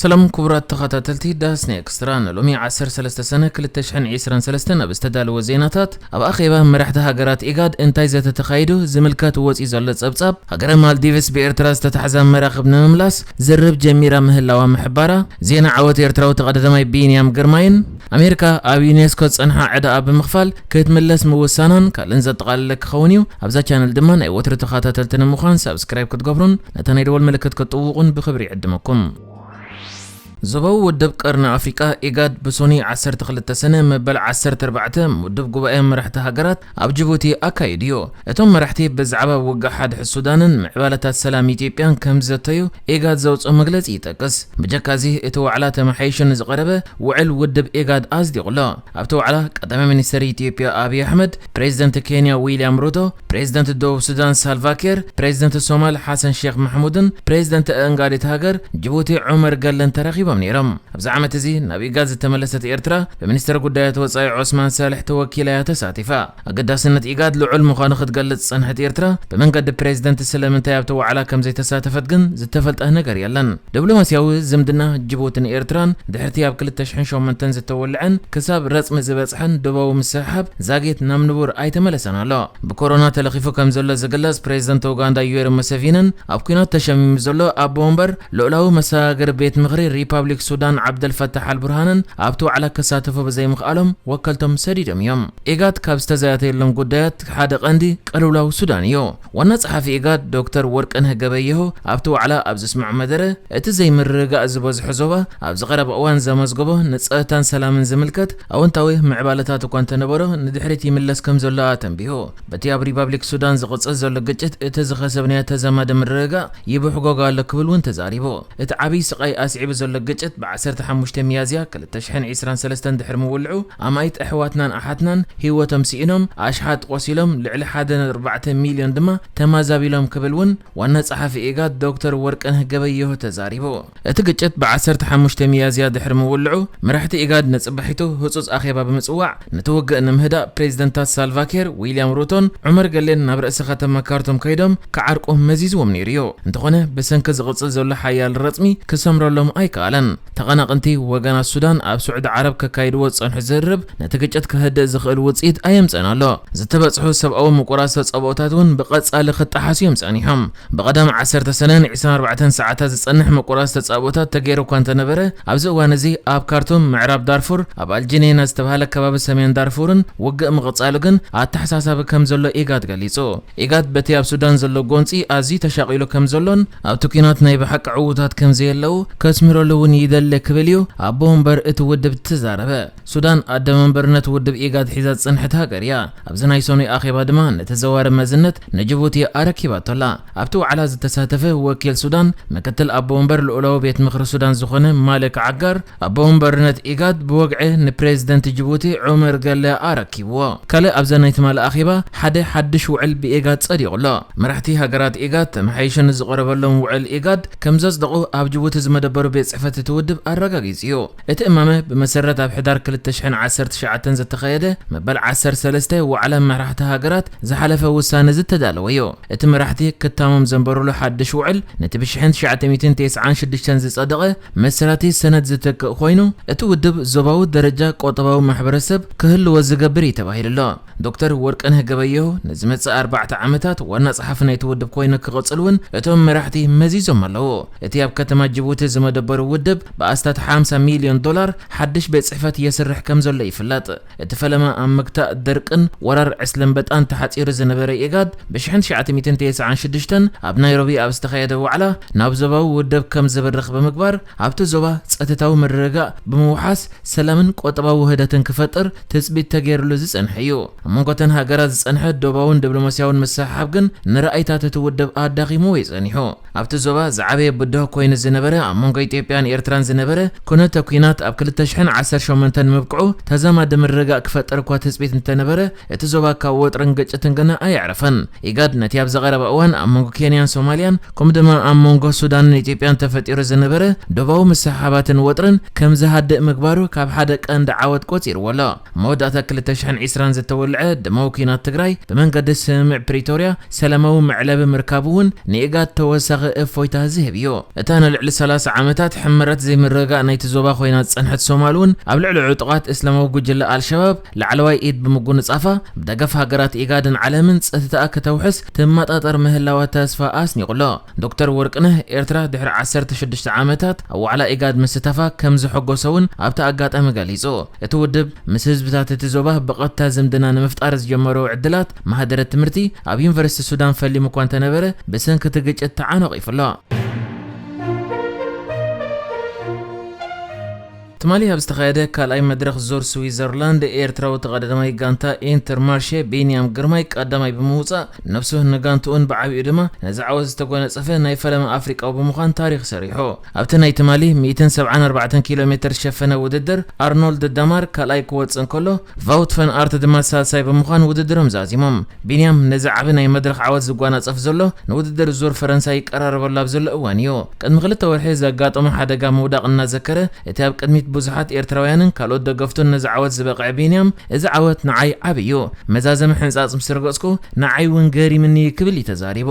ሰላም ክቡራት ተኸታተልቲ ዳስና ኤክስትራ፣ ንሎሚ ዓሰርተ ሰለስተ ሰነ ክልተ ሽሕን ዕስራን ሰለስተን ኣብ ዝተዳለወ ዜናታት፣ ኣብ ኣኼባ መራሕቲ ሃገራት ኢጋድ እንታይ ዘተ ተኻይዱ ዝምልከት ወፂኡ ዘሎ ጸብጻብ፣ ሃገረ ማልዲቭስ ብኤርትራ ዝተታሕዛ መራኽብ ንምምላስ ዝርብ ጀሚራ ምህላዋ ምሕባራ፣ ዜና ዓወት ኤርትራዊ ተቐዳዳማይ ቢንያም ግርማይን ኣሜሪካ ኣብ ዩኔስኮ ዝጸንሓ ዕዳኣ ብምኽፋል ክትምለስ ምውሳናን ካልእን ዘጠቓለለ ክኸውን እዩ። ኣብዛ ቻነል ድማ ናይ ወትሩ ተኸታተልቲ ንምዃን ሳብስክራይብ ክትገብሩን ነታ ናይ ደወል ምልክት ክትጥውቑን ብኽብሪ ይዕድመኩም። ዞባዊ ውድብ ቀርኒ ኣፍሪቃ ኢጋድ ብሶኒ ዓሰርተ ክልተ ሰነ መበል ዓሰርተ ኣርባዕተ ምውድብ ጉባኤ መራሕቲ ሃገራት ኣብ ጅቡቲ ኣካይዱ እዩ። እቶም መራሕቲ ብዛዕባ ውግእ ሓድሕድ ሱዳንን ምዕባለታት ሰላም ኢትዮጵያን ከም ዘተዩ ኢጋድ ዘውፅኦ መግለፂ ይጠቅስ። ብጀካዚ እቲ ዋዕላ ተመሓይሹ ንዝቐረበ ውዕል ውድብ ኢጋድ ኣጽዲቑ ኣሎ። ኣብቲ ዋዕላ ቀዳማይ ሚኒስትር ኢትዮጵያ ኣብይ ኣሕመድ፣ ፕሬዚደንት ኬንያ ዊልያም ሩቶ፣ ፕሬዚደንት ደቡብ ሱዳን ሳልቫኪር፣ ፕሬዚደንት ሶማል ሓሰን ሼክ ማሕሙድን ፕሬዚደንት ኣእንጋዲት ሃገር ጅቡቲ ዑመር ገለን ተራኺቦም ነይሮም። ኣብዚ ዓመት እዚ ናብ ኢጋድ ዝተመለሰት ኤርትራ ብሚኒስትር ጉዳያት ወጻኢ ዑስማን ሳልሕ ተወኪላ እያ ተሳቲፋ። ኣገዳስነት ኢጋድ ልዑል ምዃኑ ክትገልጽ ዝጸንሐት ኤርትራ ብመንገዲ ፕሬዚደንት ስለምንታይ ኣብቲ ዋዕላ ከም ዘይተሳተፈት ግን ዝተፈልጠ ነገር የለን። ዲፕሎማስያዊ ዝምድና ጅቡትን ኤርትራን ድሕርቲ ኣብ ክልተ ሽሕን ሸሞንተን ዝተወልዐን ክሳብ ረጽሚ ዝበጽሐን ዶባዊ ምስሕሓብ ዛጊት ናብ ንቡር ኣይተመለሰን ኣሎ። ብኮሮና ተለኺፉ ከም ዘሎ ዝግለጽ ፕሬዚደንት ኡጋንዳ ዩዌሪ ሙሴቪንን ኣብ ኲናት ተሸሚሙ ዘሎ ኣቦ ወንበር ልዑላዊ መሰጋገሪ ቤት ምኽሪ ሪፓብሊክ ሱዳን ዓብደልፈታሕ ኣልቡርሃንን ኣብቲ ዋዕላ ክሳተፉ ብዘይምኽኣሎም ወከልቶም ሰዲዶም እዮም። ኢጋድ ካብ ዝተዛተየሎም ጉዳያት ሓደ ቀንዲ ቅልውላው ሱዳን እዩ። ዋና ጸሓፊ ኢጋድ ዶክተር ወርቅነህ ገበየሁ ኣብቲ ዋዕላ ኣብ ዘስምዖ መደረ፣ እቲ ዘይምርግጋእ ዝበዝሖ ዞባ ኣብዚ ቀረባ እዋን ዘመዝገቦ ንጸጥታን ሰላምን ዝምልከት ኣወንታዊ ምዕባለታት እኳ እንተነበሮ ንድሕሪት ይምለስ ከም ዘሎ ኣተንቢሁ። በቲ ኣብ ሪፓብሊክ ሱዳን ዝቕጽል ዘሎ ግጭት እቲ ዝኸሰብናዮ ተዛማዲ ምርግጋእ ይብሕጎግ ኣሎ ክብል እውን ተዛሪቡ። እቲ ዓብዪ ስቓይ ኣስዒቡ ዘሎ ግጭት ብ ዓሰርተ ሓሙሽተ ሚያዝያ ክልተ ሽሕን ዕስራን ሰለስተን ድሕሪ ምውልዑ ኣማኢት ኣሕዋትናን ኣሓትናን ህይወቶም ስኢኖም፣ ኣሽሓት ቆሲሎም፣ ልዕሊ ሓደ ነጥቢ ኣርባዕተ ሚልዮን ድማ ተማዛቢሎም ክብል እውን ዋና ጸሓፊ ኢጋድ ዶክተር ወርቅነህ ገበየሁ ተዛሪቡ። እቲ ግጭት ብ ዓሰርተ ሓሙሽተ ሚያዝያ ድሕሪ ምውልዑ፣ መራሕቲ ኢጋድ ንጽባሒቱ ህጹጽ ኣኼባ ብምጽዋዕ፣ ነቲ ውግእ ንምህዳእ ፕሬዚደንታት ሳልቫኪር፣ ዊልያም ሩቶን ዑመር ገሌን ናብ ርእሲ ከተማ ካርቱም ከይዶም ክዓርቁ መዚዝዎም ነይሩ እዩ። እንተኾነ፣ ብሰንኪ ዝቕጽል ዘሎ ሓያል ረጽሚ ክሰምረሎም ኣይከኣለን። ተቐናቕንቲ ወገናት ሱዳን ኣብ ስዑዲ ዓረብ ከካይድዎ ዝጸንሑ ዝርርብ፣ ነቲ ግጭት ከህድእ ዝኽእል ውጽኢት ኣየምጸን ኣሎ። ዝተበጽሑ ሰብኣዊ ምቁራስ ተጻብኦታት እውን ብቐጻሊ ክጠሓሱ እዮም ጸኒሖም። ብቐዳም ዓሰርተ ሰነን ዕስራን ኣርባዕተን ሰዓታት ዝጸንሕ ምቁራስ ተጻብኦታት ተገይሩ እኳ እንተነበረ፣ ኣብዚ እዋን እዚ ኣብ ካርቱም፣ ምዕራብ ዳርፉር፣ ኣብ ኣልጅኔና ዝተባህለ ከባቢ ሰሜን ዳርፉርን ውግእ ምቕጻሉ ግን ኣተሓሳሳቢ ከም ዘሎ ኢጋድ ገሊጹ። ኢጋድ በቲ ኣብ ሱዳን ዘሎ ጎንጺ ኣዝዩ ተሻቒሉ ከም ዘሎን ኣብቲ ኲናት ናይ ብሓቂ ዕዉታት ከም ዘየለዉ ከስምረሉ እውን ይደሊ ክብል እዩ ኣቦ ወንበር እቲ ውድብ ዝተዛረበ። ሱዳን ኣደ መንበርነት ውድብ ኢጋድ ሒዛ ዝጸንሐት ሃገር እያ። ኣብዚ ናይ ሰኑይ ኣኼባ ድማ ነቲ ዘዋሪ መዝነት ንጅቡቲ ኣረኪባቶ ኣላ። ኣብቲ ዋዕላ ዝተሳተፈ ወኪል ሱዳን፣ ምክትል ኣቦ ወንበር ልኡላዊ ቤት ምኽሪ ሱዳን ዝኾነ ማልክ ዓጋር፣ ኣቦ ወንበርነት ኢጋድ ብወግዒ ንፕሬዚደንት ጅቡቲ ዑመር ገለ ኣረኪብዎ። ካልእ ኣብዛ ናይ ትማሊ ኣኼባ ሓደ ሓድሽ ውዕል ብኢጋድ ጸዲቑ ኣሎ። መራሕቲ ሃገራት ኢጋድ ተመሓይሹ ንዝቐረበሎም ውዕል ኢጋድ ከም ዘጽደቑ ኣብ ጅቡቲ ዝመደበሩ ቤት ጽሕፈት እቲ ውድብ ኣረጋጊጹ እዩ። እቲ እማመ ብመሰረት ኣብ ሕዳር ክልተ ሽሕን ዓሰርተ ትሽዓተን ዝተኻየደ መበል ዓሰርተ ሰለስተ ዋዕላ መራሕቲ ሃገራት ዝሓለፈ ውሳነ ዝተዳለወ እዩ። እቲ መራሕቲ ክታሞም ዘንበሩሉ ሓድሽ ውዕል ነቲ ብሽሕን ትሽዓተ ሚእትን ተስዓን ሽዱሽተን ዝጸደቐ መሰረቲ ሰነድ ዝተክእ ኮይኑ፣ እቲ ውድብ ዞባዊ ደረጃ ቁጠባዊ ማሕበረሰብ ክህልዎ ዝገብር እዩ ተባሂሉ ኣሎ። ዶክተር ወርቅነህ ገበየሁ ንዝመጽእ ኣርባዕተ ዓመታት ዋና ጸሓፊ ናይቲ ውድብ ኮይኑ ክቕጽል እውን እቶም መራሕቲ መዚዞም ኣለዉ። እቲ ኣብ ከተማ ጅቡቲ ዝመደበሩ ውድብ ብኣስታት ሓምሳ ሚልዮን ዶላር ሓድሽ ቤት ጽሕፈት የስርሕ ከም ዘሎ ይፍለጥ። እቲ ፈለማ ኣብ ምግታእ ደርቅን ወራር ዕስለ ኣንበጣን ተሓጺሩ ዝነበረ ኢጋድ ብሽሕን ትሽዓተ ሚእትን ተስዓን ሽዱሽተን ኣብ ናይሮቢ ኣብ ዝተኻየደ ዋዕላ ናብ ዞባዊ ውድብ ከም ዝብርኽ ብምግባር ኣብቲ ዞባ ጸጥታዊ ምርግጋእ ብምውሓስ ሰላምን ቁጠባዊ ውህደትን ክፈጥር ትጽቢት ተገይርሉ ዝጸንሐ እዩ። ኣብ መንጎ እተን ሃገራት ዝጸንሐ ዶባውን ዲፕሎማስያውን ምስሕሓብ ግን ንረኣይታት እቲ ውድብ ኣዳኺምዎ እዩ ጸኒሑ። ኣብቲ ዞባ ዝዓበየ ብድሆ ኮይኑ ዝነበረ ኣብ መንጎ ኢትዮጵያን ኤርትራን ዝነበረ ኩነተ ኲናት ኣብ ክልተ ሽሕን ዓሰርተ ሸሞንተን ምብቅዑ ተዛማዲ ምርግጋእ ክፈጥር እኳ ትጽቢት እንተነበረ፣ እቲ ዞባ ካብ ወጥርን ግጭትን ግና ኣየዕረፈን። ኢጋድ ነቲ ኣብ ዝቐረበ እዋን ኣብ መንጎ ኬንያን ሶማልያን ከምኡ ድማ ኣብ መንጎ ሱዳንን ኢትዮጵያን ተፈጢሩ ዝነበረ ዶባዊ ምስሕሓባትን ወጥርን ከም ዝሃድእ ምግባሩ ካብ ሓደ ቀንዲ ዓወት ቆጺርዎ ኣሎ። መወዳእታ ክልተ ሽሕን ዕስራን ዝተወልዐ ደማዊ ኲናት ትግራይ ብመንገዲ ስምምዕ ፕሪቶርያ ሰላማዊ መዕለቢ ምርካቡ እውን ንኢጋድ ተወሳኺ እፎይታ ዝህብ እዩ። እታ ንልዕሊ ሰላሳ ዓመታት ሕመ ረት ዘይምርግጋእ ናይቲ ዞባ ኮይና ዝጸንሐት ሶማል እውን ኣብ ልዕሊ ዕጡቓት እስላማዊ ጉጅለ ኣልሸባብ ላዕለዋይ ኢድ ብምጉንጻፋ፣ ብደገፍ ሃገራት ኢጋድን ዓለምን ጸጥታኣ ከተውሕስ ትመጣጠር ምህላዋ ተስፋ ኣስኒቑ ኣሎ። ዶክተር ወርቅነህ፣ ኤርትራ ድሕሪ ዓሰርተ ሽዱሽተ ዓመታት ኣብ ዋዕላ ኢጋድ ምስታፋ ከም ዘሐጎሶ እውን ኣብቲ ኣጋጣሚ ገሊጹ። እቲ ውድብ ምስ ህዝብታት እቲ ዞባ ብቐጥታ ዝምድና ንምፍጣር ዝጀመሮ ዕድላት ማህደረ ትምህርቲ ኣብ ዩኒቨርሲቲ ሱዳን ፈሊሙ እኳ እንተነበረ፣ ብሰንኪ እቲ ግጭት ተዓናቒፉ ኣሎ። ትማሊ ኣብ ዝተኻየደ ካልኣይ መድረኽ ዙር ስዊዘርላንድ፣ ኤርትራዊ ተቐዳዳማይ ጋንታ ኢንተርማርሼ ቢንያም ግርማይ ቀዳማይ ብምውጻእ፣ ነብሱ ንጋንትኡን ብዓቢኡ ድማ ነዚ ዓወት ዝተጎናጸፈ ናይ ፈለማ ኣፍሪቃዊ ብምዃን ታሪኽ ሰሪሑ። ኣብቲ ናይ ትማሊ ሚእትን ሰብዓን ኣርባዕተን ኪሎ ሜትር ዝሸፈነ ውድድር፣ ኣርኖልድ ዳማር ካልኣይ ክወጽእ እንከሎ፣ ቫውት ፈን ኣርት ድማ ሳልሳይ ብምዃን ውድድሮም ዛዚሞም። ቢንያም ነዚ ዓቢ ናይ መድረኽ ዓወት ዝጓናጸፍ ዘሎ፣ ንውድድር ዙር ፈረንሳ ይቀራረበሉ ኣብ ዘሎ እዋን እዩ። ቅድሚ ክልተ ወርሒ ዘጋጠሞ ሓደጋ ምውዳቕ እናዘከረ፣ እቲ ኣብ ቅድሚት ብዙሓት ኤርትራውያንን ካልኦት ደገፍቱን ነዚ ዓወት ዝበቕዐ ቢንያም፣ "እዚ ዓወት ንዓይ ዓቢ እዩ። መዛዘሚ ሕንጻጽ ምስ ረገጽኩ፣ ንዓይ እውን ገሪምኒ" ክብል እዩ ተዛሪቡ።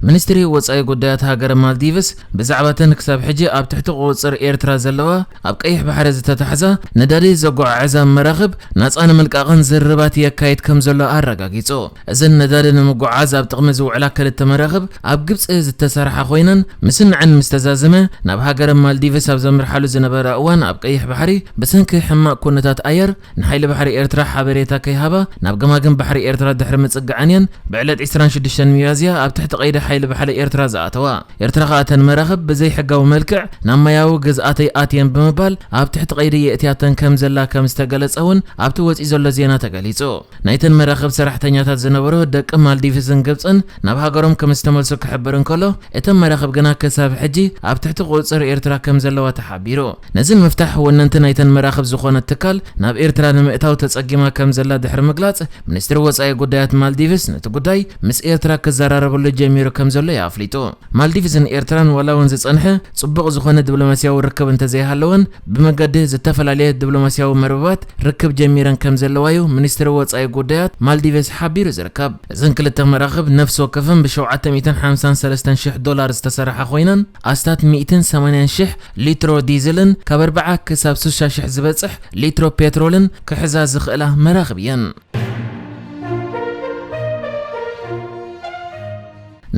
ሚኒስትሪ ወጻኢ ጉዳያት ሃገረ ማልዲቭስ፣ ብዛዕባ እተን ክሳብ ሕጂ ኣብ ትሕቲ ቁጽጽር ኤርትራ ዘለዋ፣ ኣብ ቀይሕ ባሕሪ ዝተታሕዛ ነዳዲ ዘጓዓዕዛ መራኽብ ናጻ ንምልቃቕን ዝርርባት የካይድ ከም ዘሎ ኣረጋጊጹ። እዘን ነዳዲ ንምጉዓዝ ኣብ ጥቕሚ ዝውዕላ ክልተ መራኽብ ኣብ ግብጺ ዝተሰርሓ ኮይነን፣ ምስንዐን ምስ ተዛዘመ፣ ናብ ሃገረ ማልዲቭስ ኣብ ዘምርሓሉ ዝነበራ እዋን ኣብ ቀይሕ ባሕሪ ብሰንኪ ሕማቕ ኩነታት ኣየር ንሓይሊ ባሕሪ ኤርትራ ሓበሬታ ከይሃባ ናብ ገማግም ባሕሪ ኤርትራ ድሕሪ ምጽግዐን እየን ብዕለት ዕስራን ሽዱሽተን ሚያዝያ ኣብ ትሕቲ ቀይዲ ሓይሊ ባሕሪ ኤርትራ ዝኣተዋ። ኤርትራ ከኣ እተን መራኽብ ብዘይሕጋዊ መልክዕ ናብ ማያዊ ግዝኣተይ ኣትየን ብምባል ኣብ ትሕቲ ቀይዲ የእትያተን ከም ዘላ ከም ዝተገለጸ እውን ኣብቲ ወጺኡ ዘሎ ዜና ተገሊጹ። ናይተን መራኽብ ሰራሕተኛታት ዝነበሩ ደቂ ማልዲቭስን ግብጽን ናብ ሃገሮም ከም ዝተመልሱ ክሕብር እንከሎ፣ እተን መራኽብ ግና ክሳብ ሕጂ ኣብ ትሕቲ ቁጽጽር ኤርትራ ከም ዘለዋ ተሓቢሩ። ነዚ ንምፍታሕ ወነንቲ ናይተን መራኽብ ዝኾነት ትካል ናብ ኤርትራ ንምእታው ተጸጊማ ከም ዘላ ድሕሪ ምግላጽ፣ ሚኒስትሪ ወጻኢ ጉዳያት ማልዲቭስ ነቲ ጉዳይ ምስ ኤርትራ ክዘራረበሉ ጀሚሩ ከም ዘሎ እዩ ኣፍሊጡ። ማልዲቭስን ኤርትራን ዋላ እውን ዝጸንሐ ጽቡቕ ዝኾነ ዲፕሎማስያዊ ርክብ እንተዘይሃለወን፣ ብመገዲ ዝተፈላለየ ዲፕሎማስያዊ መርበባት ርክብ ጀሚረን ከም ዘለዋ እዩ ሚኒስትሪ ወጻኢ ጉዳያት ማልዲቭስ ሓቢሩ ዝርከብ። እዘን ክልተ መራኽብ ነፍሲ ወከፈን ብሸውዓተ ሚእትን ሓምሳን ሰለስተን ሽሕ ዶላር ዝተሰርሓ ኮይነን፣ ኣስታት ሚእትን ሰማንያን ሽሕ ሊትሮ ዲዝልን ካብ ኣርብዓ ክሳብ ስሳ ሽሕ ዝበጽሕ ሊትሮ ፔትሮልን ክሕዛ ዝኽእላ መራኽብ እየን።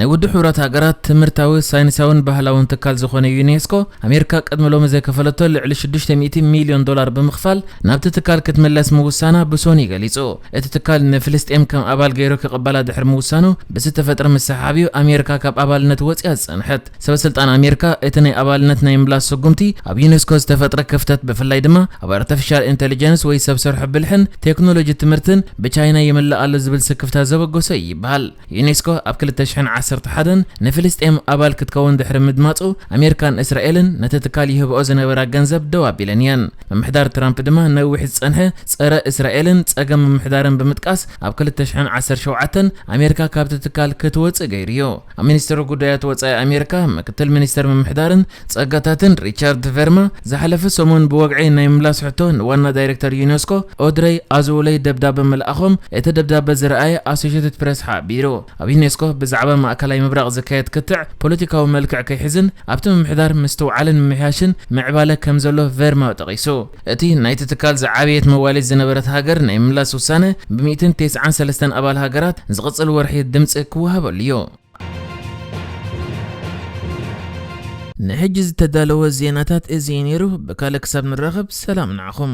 ናይ ውድብ ሕቡራት ሃገራት ትምህርታዊ፣ ሳይንሳውን ባህላውን ትካል ዝኾነ ዩኔስኮ፣ ኣሜሪካ ቅድሚ ሎሚ ዘይከፈለቶ ልዕሊ ሽዱሽተ ሚእቲ ሚልዮን ዶላር ብምኽፋል ናብቲ ትካል ክትምለስ ምውሳና ብሶኒ ገሊጹ። እቲ ትካል ንፍልስጤም ከም ኣባል ገይሩ ክቕበላ ድሕሪ ምውሳኑ ብዝተፈጥረ ምስሕሓብ እዩ ኣሜሪካ ካብ ኣባልነት ወጺኣ ዝጸንሐት። ሰበ ስልጣን ኣሜሪካ እቲ ናይ ኣባልነት ናይ ምምላስ ስጉምቲ ኣብ ዩኔስኮ ዝተፈጥረ ክፍተት፣ ብፍላይ ድማ ኣብ ኣርቲፊሻል ኢንተሊጀንስ ወይ ሰብ ሰርሖ ብልሕን ቴክኖሎጂ ትምህርትን ብቻይና ይምላእ ኣሎ ዝብል ስክፍታ ዘበገሶ እዩ ይበሃል። ዩኔስኮ ኣብ ክልተ ሽሕን ዓሰርተ ሓደን ንፍልስጤም ኣባል ክትከውን ድሕሪ ምድማጹ፣ ኣሜሪካን እስራኤልን ነቲ ትካል ይህብኦ ዝነበራ ገንዘብ ደው ኣቢለን እየን። ምምሕዳር ትራምፕ ድማ ነዊሕ ዝጸንሐ ጸረ እስራኤልን ጸገም ምምሕዳርን ብምጥቃስ፣ ኣብ ክልተ ሽሕን ዓሰርተ ሸውዓተን ኣሜሪካ ካብቲ ትካል ክትወጽእ ገይሩ እዩ። ኣብ ሚኒስትሪ ጉዳያት ወጻኢ ኣሜሪካ ምክትል ሚኒስትር ምምሕዳርን ጸጋታትን ሪቻርድ ቨርማ ዝሓለፈ ሰሙን ብወግዒ ናይ ምላስ ሕቶ ንዋና ዳይሬክተር ዩኔስኮ ኦድረይ ኣዞውለይ ደብዳበ ምልኣኾም እቲ ደብዳበ ዝረኣየ ኣሶሼትድ ፕሬስ ሓቢሩ። ኣብ ዩኔስኮ ብዛዕባ ማእከላይ ምብራቕ ዝካየድ ክትዕ ፖለቲካዊ መልክዕ ከይሕዝን ኣብቲ ምምሕዳር ምስትውዓልን ምምሕያሽን ምዕባለ ከም ዘሎ ቨርማ ጠቒሱ። እቲ ናይቲ ትካል ዝዓበየት መዋሊት ዝነበረት ሃገር ናይ ምላስ ውሳነ ብ ሚእትን ተስዓን ሰለስተን ኣባል ሃገራት ዝቕጽል ወርሒ ድምጺ ክወሃበሉ እዩ። ንሕጂ ዝተዳለወ ዜናታት እዚ እዩ ነይሩ። ብካልእ ክሳብ ንራኸብ ሰላም ንዓኹም።